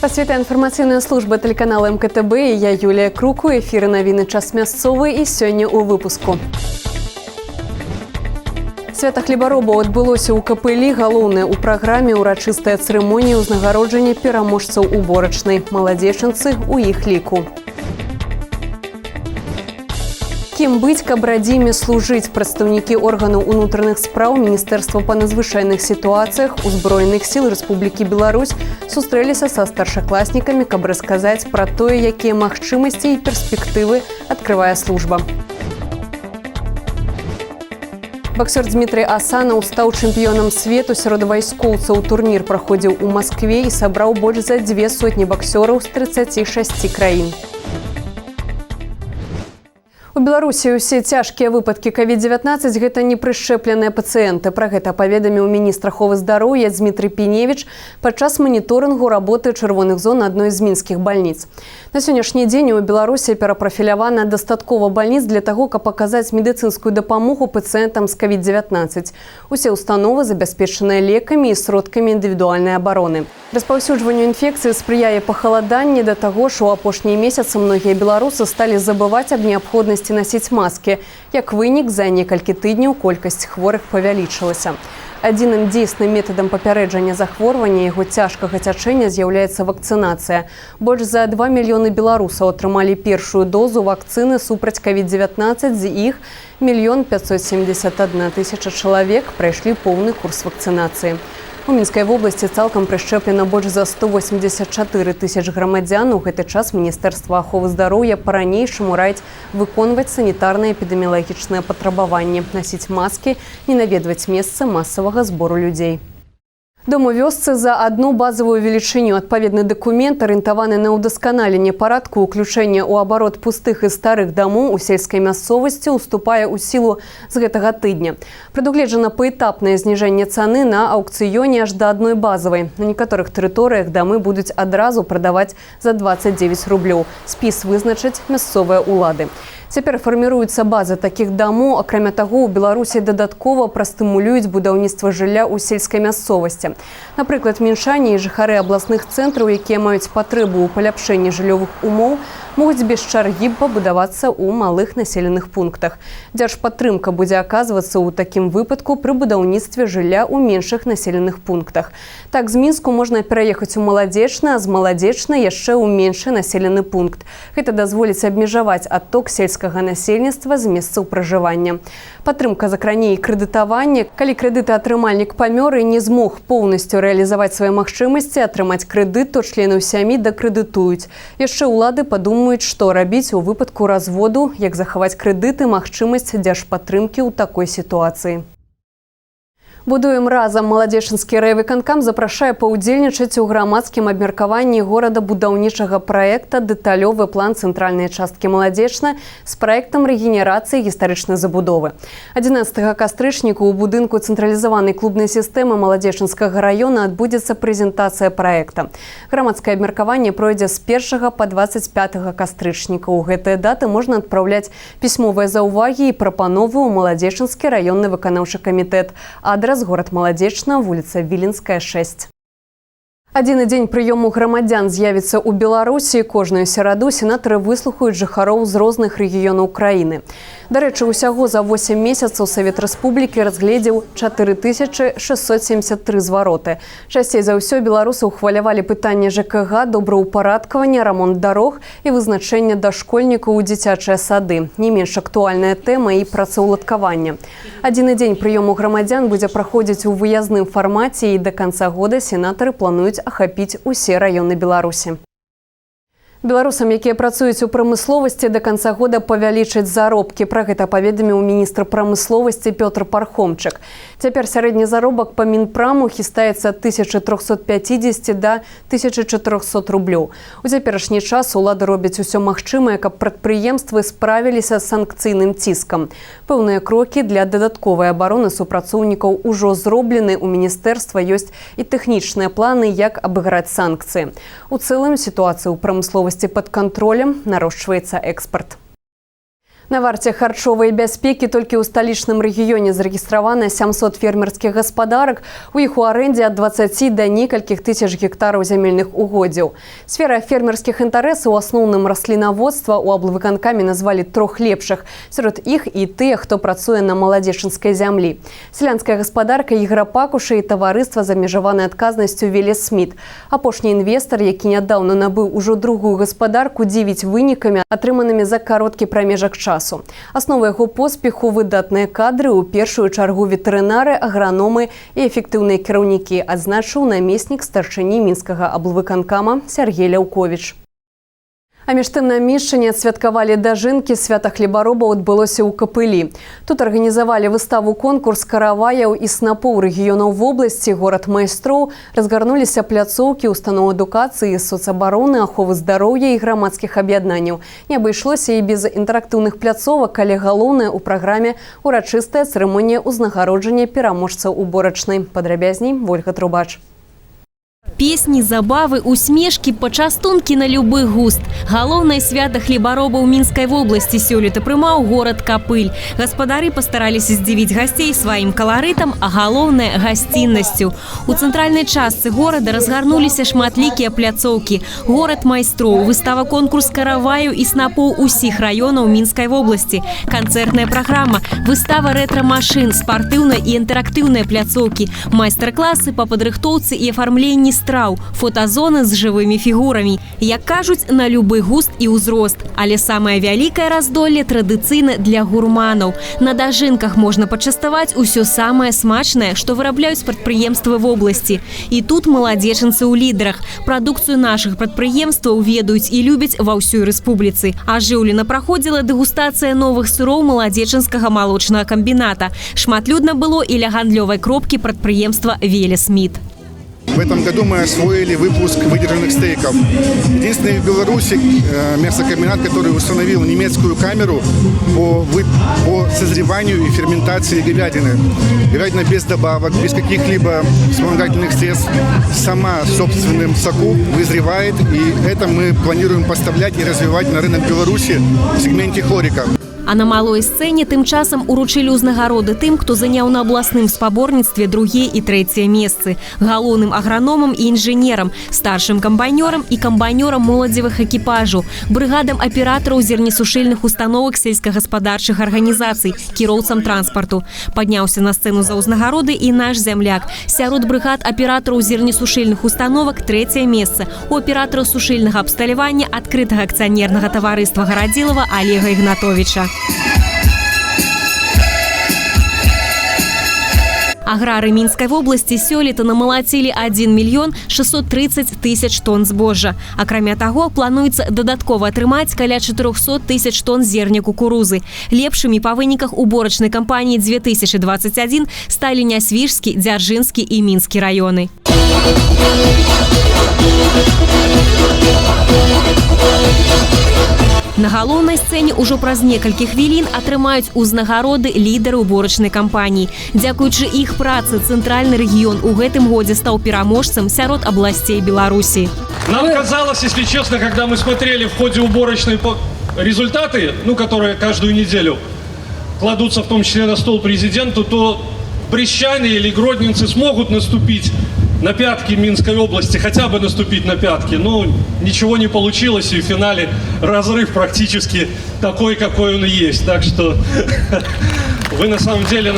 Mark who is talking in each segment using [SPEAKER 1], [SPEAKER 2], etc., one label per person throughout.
[SPEAKER 1] Вас вітае інфармацыйная служба тэлеканала МКТБ і я, Юлія Крук. У эфіры навіны «Час мясцовы», і сёння ў выпуску. Свята хлебаробаў адбылося ў Капылі. Галоўнае ў праграме — ўрачыстая цырымонія ўзнагароджання пераможцаў уборачнай. Маладзечанцы ў іх ліку. Кім быць, каб радзіме служыць? Прадстаўнікі органаў унутраных спраў, Міністэрства па надзвычайных сітуацыях, Узброеных сіл Рэспублікі Беларусь сустрэліся са старшакласнікамі, каб расказаць пра тое, якія магчымасці і перспектывы адкрывае служба. Баксёр Дмітрый Асанаў стаў чэмпіёнам свету сярод вайскоўцаў. Турнір праходзіў у Маскве і сабраў больш за 200 баксёраў з 36 краін. У Беларусі ўсе цяжкія выпадкі COVID-19 — гэта не прышчэпленыя пацыенты. Пра гэта паведаміў міністр аховы здароўя Дмітрый Піневіч падчас маніторынгу работы чырвоных зон адной з мінскіх бальніц. На сённяшні дзень у Беларусі перапрафілявана дастаткова бальніц для таго, каб аказаць медыцынскую дапамогу пацыентам з COVID-19. Усе ўстановы забяспечаныя лекамі і сродкамі індывідуальнай абароны. Распаўсюджванню інфекцыі спрыяе пахаладанне, да таго ж у апошнія месяцы многія беларусы сталі забываць аб неабходнасці насіць маскі. Як вынік, за некалькі тыдняў колькасць хворых павялічылася. Адзіным дзейсным метадам папярэджання захворвання, яго цяжкага цячэння з'яўляецца вакцынацыя. Больш за 2 мільёны беларусаў атрымалі першую дозу вакцыны супраць COVID-19, з іх 1 571 000 чалавек прайшлі поўны курс вакцынацыі. У Мінскай вобласці цалкам прышчэплена больш за 184 тысяч грамадзян. У гэты час Міністэрства аховы здароўя па-ранейшаму раіць выконваць санітарна-эпідэміялагічныя патрабаванні, насіць маскі, не наведваць месцы масавага збору людзей. Дом у вёсцы за адну базавую велічыню. Адпаведны дакумент, арыентаваны на ўдасканаленне парадку ўключэння ў абарот пустых і старых дамоў у сельскай мясцовасці, уступае ў сілу з гэтага тыдня. Прадугледжана паэтапнае зніжэнне цаны на аўкцыёне аж да адной базавай. На некаторых тэрыторыях дамы будуць адразу прадаваць за 29 рублёў. Спіс вызначаць мясцовыя ўлады. Цяпер фарміруюцца базы такіх дамоў. Акрамя таго, у Беларусі дадаткова прастымулююць будаўніцтва жылля ў сельскай мясцовасці. Напрыклад, мінчане і жыхары абласных цэнтраў, якія маюць патрэбу ў паляпшэнні жыллёвых умоў, могуць без чаргі пабудавацца ў малых населеных пунктах. Дзяржпадтрымка будзе аказвацца ў такім выпадку пры будаўніцтве жылля ў меншых населеных пунктах. Так, з Мінску можна пераехаць у Маладзечна, а з Маладзечна яшчэ ў меншы населены пункт. Гэта дазволіць абмежаваць адток сельскага насельніцтва з месцаў пражывання. Падтрымка закране і крэдытаванне. Калі крэдытаатрымальнік памёр і не змог поўнасцю рэалізаваць свае магчымасці атрымаць крэдыт, то членаў сям'і дакрэдытуюць. Яшчэ ўлады падумаюць, што рабіць у выпадку разводу, як захаваць крэдыты, магчымасць дзяржпадтрымкі ў такой сітуацыі. Будуем разам. Маладзечанскі райвыканкам запрашае паўдзельнічаць у грамадскім абмеркаванні горадабудаўнічага праекта «Дэталёвы план цэнтральнай часткі Маладзечна з праектам рэгенерацыі гістарычнай забудовы». 11 кастрычніку ў будынку цэнтралізаванай клубнай сістэмы Маладзечанскага раёна адбудзецца прэзентацыя праекта. Грамадскае абмеркаванне пройдзе з 1 па 25 кастрычніка. У гэтыя даты можна адпраўляць пісьмовыя заўвагі і прапановы ў Маладзечанскі раённы выканаўчы камітэт. Адрас: горад Маладзечна, вуліца Віленская, 6. Адзіны дзень прыёму грамадзян з'явіцца ў Беларусі. Кожную сераду сенатары выслухаюць жыхароў з розных рэгіёнаў краіны. Дарэчы, усяго за 8 месяцаў Савет Рэспублікі разгледзеў 4673 звароты. Часцей за ўсё беларусаў хвалявалі пытанне ЖКГ, добраўпарадкавання, рамонт дарог і вызначэнне дашкольнікаў у дзіцячыя сады. Не менш актуальная тэма і працаўладкавання. Адзіны дзень прыёму грамадзян будзе праходзіць у выязным фармаце, і да канца года сенатары плануюць ахапіць усе раёны Беларусі. Беларусам, якія працуюць у прамысловасці, да канца года павялічаць заробкі. Пра гэта паведаміў міністр прамысловасці Пётр Пархомчык. Цяпер сярэдні заробак па Мінпраму хістаецца ад 1350 да 1400 рублёў. У цяперашні час улады робяць усё магчымае, каб прадпрыемствы справіліся з санкцыйным ціскам. Пэўныя крокі для дадатковай абароны супрацоўнікаў ужо зроблены. У міністэрства ёсць і тэхнічныя планы, як абыграць санкцыі. У цэлым сітуацыя ў прамысловасці пад кантролем, нарошчваецца экспарт. На варце харчовай бяспекі толькі ў сталічным рэгіёне зарэгістравана 700 фермерскіх гаспадарак. У іх у арэндзе ад 20 да некалькіх тысяч гектараў зямельных угоддзяў. Сфера фермерскіх інтарэсаў у асноўным раслінаводства, у аблвыканкаме назвалі трох лепшых. Сярод іх і тыя, хто працуе на маладзечанскай зямлі. Сялянская гаспадарка Ігара Пакуша і таварыства з абмежаванай адказнасцю «Велесміт». Апошні інвестар, які нядаўна набыў ужо другую гаспадарку, дзівіць вынікамі, атрыманымі за кароткі прамежак часу. Аснова яго поспеху – выдатныя кадры, у першую чаргу ветэрынары, аграномы і эфектыўныя кіраўнікі, адзначыў намеснік старшыні Мінскага аблвыканкама Сяргей Ляўковіч. А між тым на Міншчыне адсвяткавалі дажынкі, свята хлебаробаў адбылося ў Капылі. Тут арганізавалі выставу-конкурс караваяў і снапоў рэгіёнаў вобласці, горад майстроў, разгарнуліся пляцоўкі устаноў адукацыі, соцабароны, аховы здароўя і грамадскіх аб'яднанняў. Не абышлося і без інтэрактыўных пляцовак, але галоўнае ў праграме – урачыстая цырымонія ўзнагароджання пераможцаў уборачнай. Падрабязней Вольга Трубач.
[SPEAKER 2] Песні, забавы, усмешкі, пачастункі на любы густ. Галоўнае свята хлебаробаў Мінскай вобласці сёлета прымаў горад Капыль. Гаспадары пастараліся здзівіць гасцей сваім каларытам, а галоўнае – гасціннасцю. У цэнтральнай частцы горада разгарнуліся шматлікія пляцоўкі. Горад майстроў, выстава-конкурс караваяў і снапоў усіх раёнаў Мінскай вобласці, канцэртная праграма, выстава рэтра-машын, спартыўныя і інтэрактыўныя пляцоўкі, майстар-класы па падрыхтоўцы і афармленні страў, фотазоны з жывымі фігурамі. Як кажуць, на любы густ і ўзрост. Але самае вялікае раздолле традыцыйна для гурманаў. На дажынках можна пачаставаць усё самае смачнае, што вырабляюць прадпрыемствы вобласці. І тут маладзечанцы ў лідарах. Прадукцыю нашых прадпрыемстваў ведаюць і любяць ва ўсёй рэспубліцы. Ажыўлена праходзіла дэгустацыя новых сыроў маладзечанскага малочнага камбіната. Шматлюдна было і ля гандлёвай кропкі прадпрыемства «Велесміт».
[SPEAKER 3] В этом году мы освоили выпуск выдержанных стейков. Единственный в Беларуси мясокомбинат, который установил немецкую камеру по созреванию и ферментации говядины. Говядина без добавок, без каких-либо вспомогательных средств, сама в собственном соку вызревает. И это мы планируем поставлять и развивать на рынок Беларуси в сегменте хорека.
[SPEAKER 2] А на малой сцэне тым часам уручылі ўзнагароды тым, хто заняў на абласным спаборніцтве другія і трэцяе месцы. Галоўным аграномам і інжынерам, старшым камбайнёрам і камбайнёрам моладзевых экіпажаў, брыгадам аператараў зернесушыльных установак сельскагаспадарчых арганізацый, кіроўцам транспарту. Падняўся на сцэну за ўзнагароды і наш зямляк. Сярод брыгад аператараў зернесушыльных установак трэцяе месца у аператара сушыльнага абсталявання адкрытага акцыянернага таварыства «Гарадзілава» Алега Ігнатовіча. Аграры Мінскай вобласці сёлета намалацілі 1 мільён 630 тысяч тонн збожжа. Акрамя таго, плануецца дадаткова атрымаць каля 400 тысяч тонн зерня кукурузы. Лепшымі па выніках уборачнай кампаніі 2021 сталі Нясвіжскі, Дзяржынскі і Мінскі раёны. На галоўнай сцэне ўжо праз некалькі хвілін атрымаюць узнагароды лідары уборачнай кампаніі. Дзякуючы іх працы цэнтральны рэгіён у гэтым годзе стаў пераможцам сярод абласцей Беларусі.
[SPEAKER 4] Нам казалось, если честно, когда мы смотрели в ходе уборочной результаты, ну, которые каждую неделю кладутся в том числе на стол президенту, то брестчане или гродненцы смогут наступить на пятки Минской области, хотя бы наступить на пятки. Но ничего не получилось, и в финале разрыв практически такой, какой он и есть. Так что вы на самом деле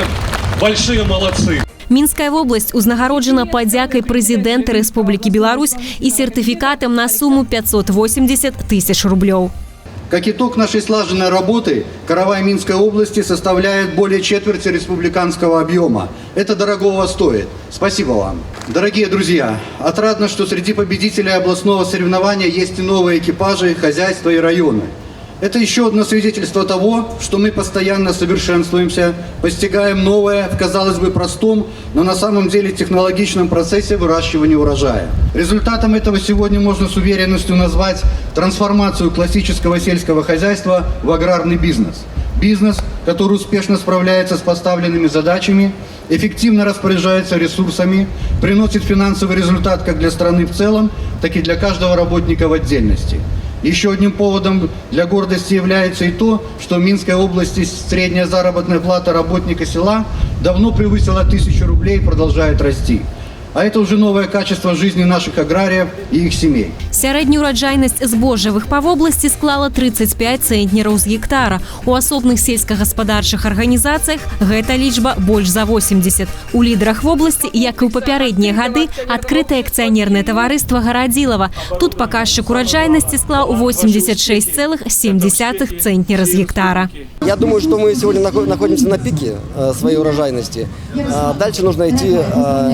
[SPEAKER 4] большие молодцы.
[SPEAKER 2] Мінская вобласць узнагароджана падзякай прэзідэнта Рэспублікі Беларусь і сертыфікатам на суму 580 тысяч рублёў.
[SPEAKER 5] Как итог нашей слаженной работы, каравай Минской области составляет более четверти республиканского объема. Это дорогого стоит. Спасибо вам. Дорогие друзья, отрадно, что среди победителей областного соревнования есть и новые экипажи, хозяйства и районы. Это еще одно свидетельство того, что мы постоянно совершенствуемся, постигаем новое в, казалось бы, простом, но на самом деле технологичном процессе выращивания урожая. Результатом этого сегодня можно с уверенностью назвать трансформацию классического сельского хозяйства в аграрный бизнес. Бизнес, который успешно справляется с поставленными задачами, эффективно распоряжается ресурсами, приносит финансовый результат как для страны в целом, так и для каждого работника в отдельности. Еще одним поводом для гордости является и то, что в Минской области средняя заработная плата работника села давно превысила 1000 рублей и продолжает расти. А это уже новое качество жизни наших аграриев и их семей.
[SPEAKER 2] Сярэдняя ўраджайнасць збожжавых па вобласці склала 35 цэнтнераў з гектара. У асобных сельскагаспадарчых арганізацыях гэта лічба больш за 80. У лідарах вобласці, як і ў папярэднія гады, адкрытае акцыянернае таварыства «Гарадзілава». Тут паказчык ураджайнасці склаў 86,7 цэнтнера з гектара.
[SPEAKER 6] Я думаю, что мы сегодня находимся на пике своей урожайности. А дальше нужно идти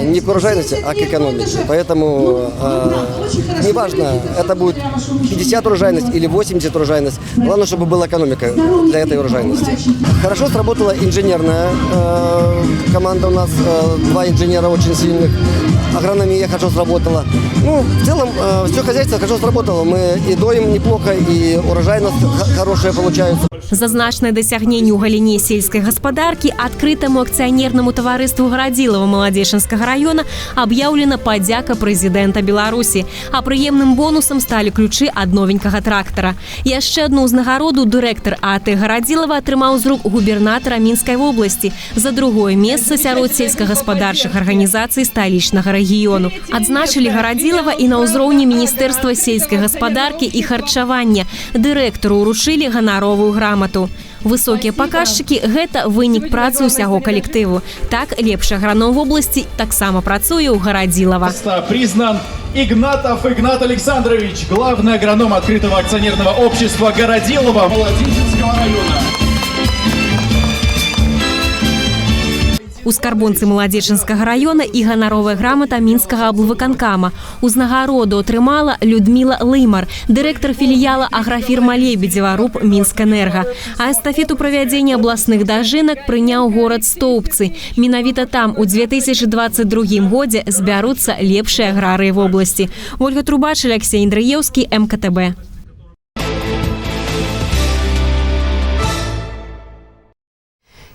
[SPEAKER 6] не к урожайности, а к экономике. Поэтому неважно, это будет 50 урожайность или 80 урожайность. Главное, чтобы была экономика для этой урожайности. Хорошо сработала инженерная команда у нас, два инженера очень сильных. Агрономия хорошо сработала. Ну, в целом, все хозяйство хорошо сработало. Мы и доим неплохо, и урожайность хорошая получается.
[SPEAKER 2] За значнае дасягненне ў галіне сельскай гаспадаркі адкрытаму акцыянернаму таварыству «Гарадзілава» Маладзечанскага раёна аб'яўлена падзяка прэзідэнта Беларусі. А прыемным бонусам сталі ключы ад новенькага трактара. Яшчэ адну ўзнагароду дырэктар ААТ «Гарадзілава» атрымаў з рук губернатара Мінскай вобласці за другое месца сярод сельскагаспадарчых арганізацый сталічнага рэгіёну. Адзначылі «Гарадзілава» і на ўзроўні Міністэрства сельскай гаспадаркі і харчавання. Дырэктару ўручылі ганаровую грамату. Высокія паказчыкі — гэта вынік працы ўсяго калектыву. Так, лепшы аграном вобласці таксама працуе ў «Гарадзілава».
[SPEAKER 7] Признан Игнатов Игнат Александрович, главный агроном открытого акционерного общества «Городилово» Молодечненского района.
[SPEAKER 2] У скарбонцы Маладзечанскага раёна і ганаровая грамата Мінскага аблвыканкама. Узнагароду атрымала Людміла Лымар, дырэктар філіяла аграфірма «Лебедзева» РУП «Мінскэнерга». А эстафету правядзення абласных дажынак прыняў горад Стоўбцы. Менавіта там у 2022 годзе збяруцца лепшыя аграрыі вобласці. Вольга Трубач, Аляксей Андрэеўскі, МКТБ.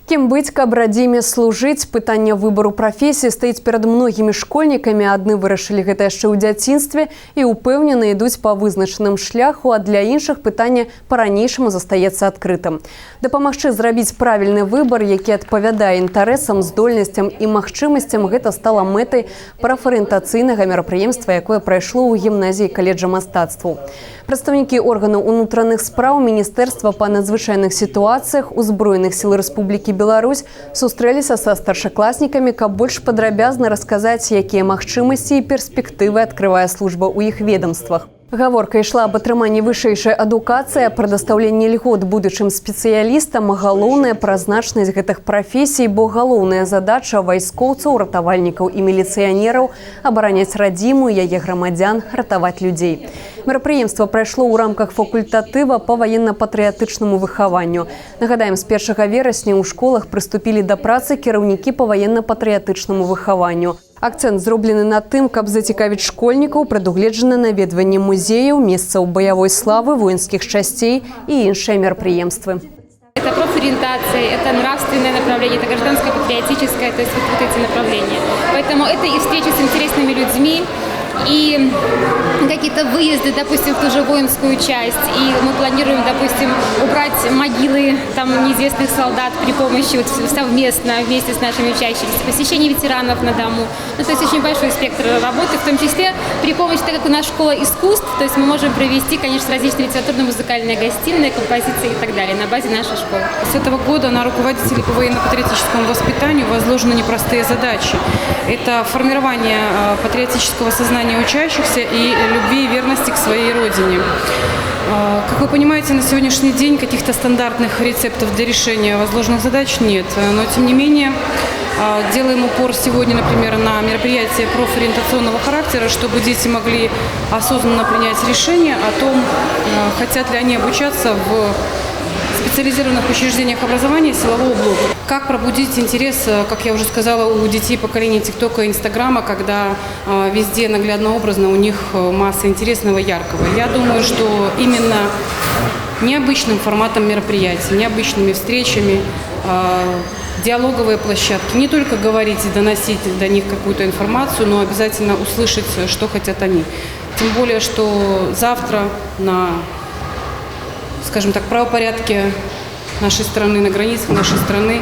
[SPEAKER 1] Кім быць, каб радзіме служыць? Пытанне выбару прафесіі стаіць перад многімі школьнікамі. Адны вырашылі гэта яшчэ ў дзяцінстве і ўпэўнена ідуць па вызначаным шляху, а для іншых пытанне па-ранейшаму застаецца адкрытым. Дапамагчы зрабіць правільны выбар, які адпавядае інтарэсам, здольнасцям і магчымасцям, гэта стала мэтай прафарыентацыйнага мерапрыемства, якое прайшло ў гімназіі каледжа мастацтваў. Прадстаўнікі органаў унутраных спраў, Міністэрства па надзвычайных сітуацыях, Узброеных сіл Рэспублікі Беларусь сустрэліся са старшакласнікамі, каб больш падрабязна расказаць, якія магчымасці і перспектывы адкрывае служба ў іх ведомствах. Гаворка ішла аб атрыманні вышэйшай адукацыі, аб прадастаўленні льгот будучым спецыялістам, галоўная пра значнасць гэтых прафесій, бо галоўная задача вайскоўцаў, ратавальнікаў і міліцыянераў — абараняць радзіму, яе грамадзян, ратаваць людзей. Мерапрыемства прайшло ў рамках факультатыва па ваенна-патрыятычнаму выхаванню. Нагадаем, з 1 верасня ў школах прыступілі да працы кіраўнікі па ваенна-патрыятычнаму выхаванню. Акцэнт зроблены на тым, каб зацікавіць школьнікаў, прадугледжана наведванне музеяў, месцаў баявой славы, воінскіх часцей і іншыя мерапрыемствы.
[SPEAKER 8] Это профориентация, это нравственное направление, это гражданское, патриотическое, то есть вот эти направления. Поэтому это и встречи с интересными людьми, и какие-то выезды, допустим, в ту же воинскую часть. И мы планируем, допустим, убрать могилы там неизвестных солдат при помощи, вот, совместно, вместе с нашими учащимися, посещение ветеранов на дому. Ну, то есть очень большой спектр работы, в том числе при помощи, так как у нас школа искусств, то есть мы можем провести, конечно, различные литературно-музыкальные гостиные, композиции и так далее на базе нашей школы.
[SPEAKER 9] С этого года на руководителей по военно-патриотическому воспитанию возложены непростые задачи. Это формирование патриотического сознания учащихся и любви и верности к своей родине. Как вы понимаете, на сегодняшний день каких-то стандартных рецептов для решения возложенных задач нет. Но, тем не менее, делаем упор сегодня, например, на мероприятия профориентационного характера, чтобы дети могли осознанно принять решение о том, хотят ли они обучаться в специализированных учреждениях образования силового блока. Как пробудить интерес, как я уже сказала, у детей поколения ТикТока и Инстаграма, когда везде наглядно образно у них масса интересного, яркого. Я думаю, что именно необычным форматом мероприятий, необычными встречами, диалоговые площадки, не только говорить и доносить до них какую-то информацию, но обязательно услышать, что хотят они. Тем более, что завтра на скажем так, правопорядке нашей страны, на границах нашей страны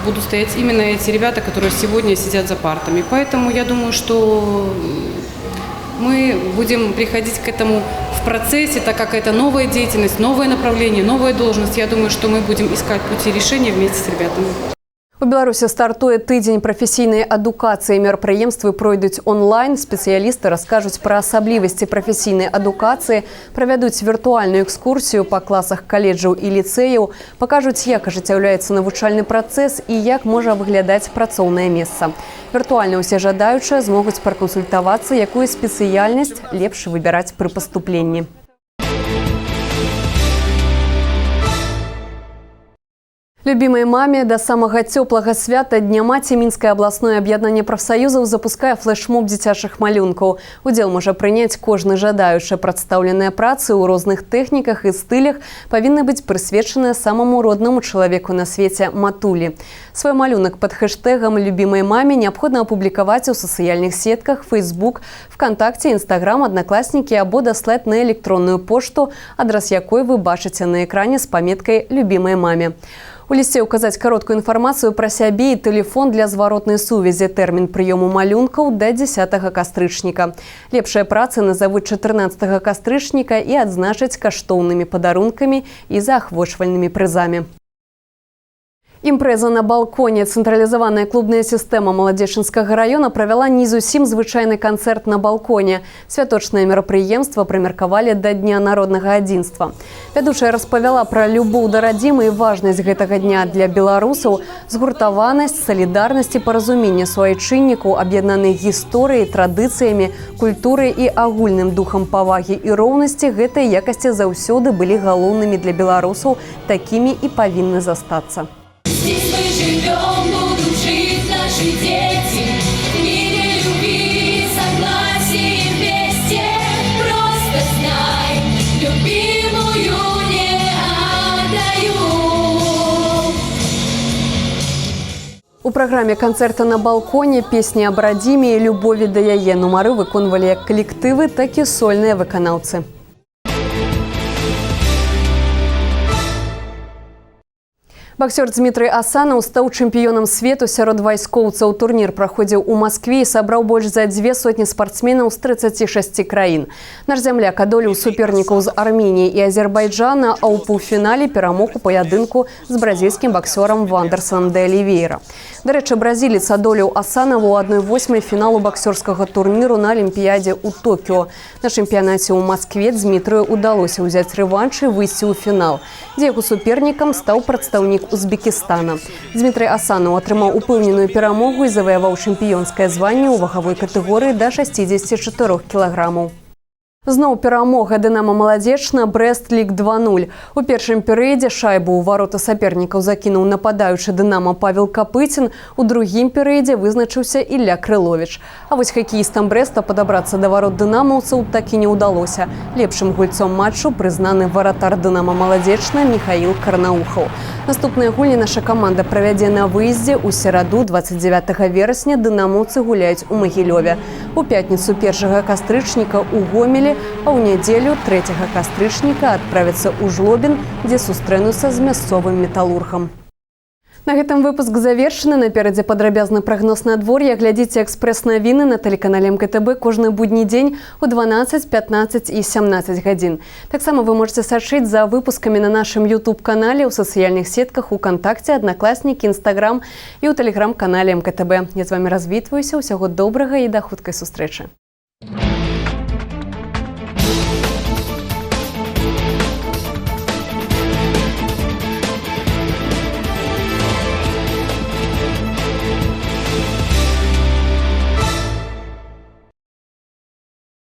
[SPEAKER 9] будут стоять именно эти ребята, которые сегодня сидят за партами. Поэтому я думаю, что мы будем приходить к этому в процессе, так как это новая деятельность, новое направление, новая должность. Я думаю, что мы будем искать пути решения вместе с ребятами.
[SPEAKER 1] У Беларусі стартуе тыдзень прафесійнай адукацыі. Мерапрыемствы пройдуць онлайн. Спецыялісты раскажуць пра асаблівасці прафесійнай адукацыі, правядуць віртуальную экскурсію па класах каледжаў і ліцэяў, пакажуць, як ажыццяўляецца навучальны працэс і як можа выглядаць працоўнае месца. Віртуальна ўсе жадаючыя змогуць пракансультавацца, якую спецыяльнасць лепш выбіраць пры паступленні. Любимой маме до самага цёплага свята Дня маці Мінскае абласное аб'яднанне прафсаюзаў запускае флешмоб дзіцячых малюнкаў. Удзел можа прыняць кожны жадаючы. Прадстаўленыя працы ў розных тэхніках і стылях павінны быць прысвечаныя самаму роднаму чалавеку на свеце матулі. Свой малюнак пад хэштэгам «Любимой маме» неабходна апублікаваць у сацыяльных сетках Facebook, ВКонтакте, Instagram, Аднакласнікі або даслаць на электронную пошту, адрас якой вы бачыце на экране з паметкай «Любимой маме». У лісце указаць кароткую інфармацыю пра сябе і тэлефон для зваротнай сувязі. Тэрмін прыёму малюнкаў да 10 кастрычніка. Лепшыя працы назавуць 14 кастрычніка і адзначаць каштоўнымі падарункамі і заахвочвальнымі прызамі. Імпрэза на балконе. Цэнтралізаваная клубная сістэма Маладзечынскага раёна правяла не зусім звычайны канцэрт на балконе. Святочнае мерапрыемства прымеркавалі да Дня народнага адзінства. Вядучая распавяла пра любоў да радзімы і важнасць гэтага дня для беларусаў, згуртаванасць, салідарнасць і паразуменне суайчыннікаў, аб'яднаных гісторыяй, традыцыямі, культурай і агульным духам павагі і роўнасці. Гэтыя якасці заўсёды былі галоўнымі для беларусаў, такімі і павінны застацца.
[SPEAKER 10] Здесь мы живем, будут жить наши дети. В мире, любви, согласии вместе. Просто знай, любимую не отдаю.
[SPEAKER 1] У праграме канцэрта на балконе песні аб радзіме і любові да яе. Нумары выконвалі як калектывы, так і сольныя выканаўцы. Баксёр Дмітрый Асанаў стаў чэмпіёнам свету сярод вайскоўцаў. Турнір праходзіў у Маскве і сабраў больш за 200 спартсменаў з 36 краін. Наш зямляк адолеў супернікаў з Арменіі і Азербайджана, а ў паўфінале перамог у паядынку з бразільскім баксёрам Вандерсоном де Алівейра. Дарэчы, бразілец адолеў Асанава ў 1/8 фіналу баксёрскага турніру на Алімпіядзе ў Токіо. На чэмпіянаце ў Маскве Дмітрыю удалося ўзяць рэванш і выйсці ў фінал, дзе яго супернікам стаў прадстаўнік Узбекістана. Дмітрый Асанаў атрымаў упэўненую перамогу і заваяваў чэмпіёнскае званне ў вагавой катэгорыі да 64 кілаграмаў. Зноў перамога «Дынама Маладзечна», Брэст лік 2-0. У першым перыядзе шайбу ў варота сапернікаў закінуў нападаючы «Дынама» Павел Капыцін, у другім перыядзе вызначыўся Ілля Крыловіч. А вось хакеістам Брэста падабрацца да варот дынамаўцаў так і не ўдалося. Лепшым гульцом матчу прызнаны варатар «Дынама Маладзечна» Михаил Карнаухаў. Наступныя гульні наша каманда правядзе на выездзе ў сераду 29 верасня дынамаўцы гуляюць у Магілёве. У пятніцу 1 кастрычніка ў Гомелі, а ў нядзелю 3 кастрычніка адправяцца ў Жлобін, дзе сустрэнуцца з мясцовым металургам. На гэтым выпуск завершаны. Наперадзе падрабязны прагноз надвор'я. Глядзіце экспрэс-навіны на тэлеканале МКТБ кожны будні дзень у 12, 15 і 17 гадзін. Таксама вы можаце сачыць за выпускамі на нашым YouTube-канале, ў сацыяльных сетках, УКантакце, Аднакласнікі, Інстаграм і ў тэлеграм-канале МКТБ. Я з вамі развітваюся. Усяго добрага і да хуткай сустрэчы.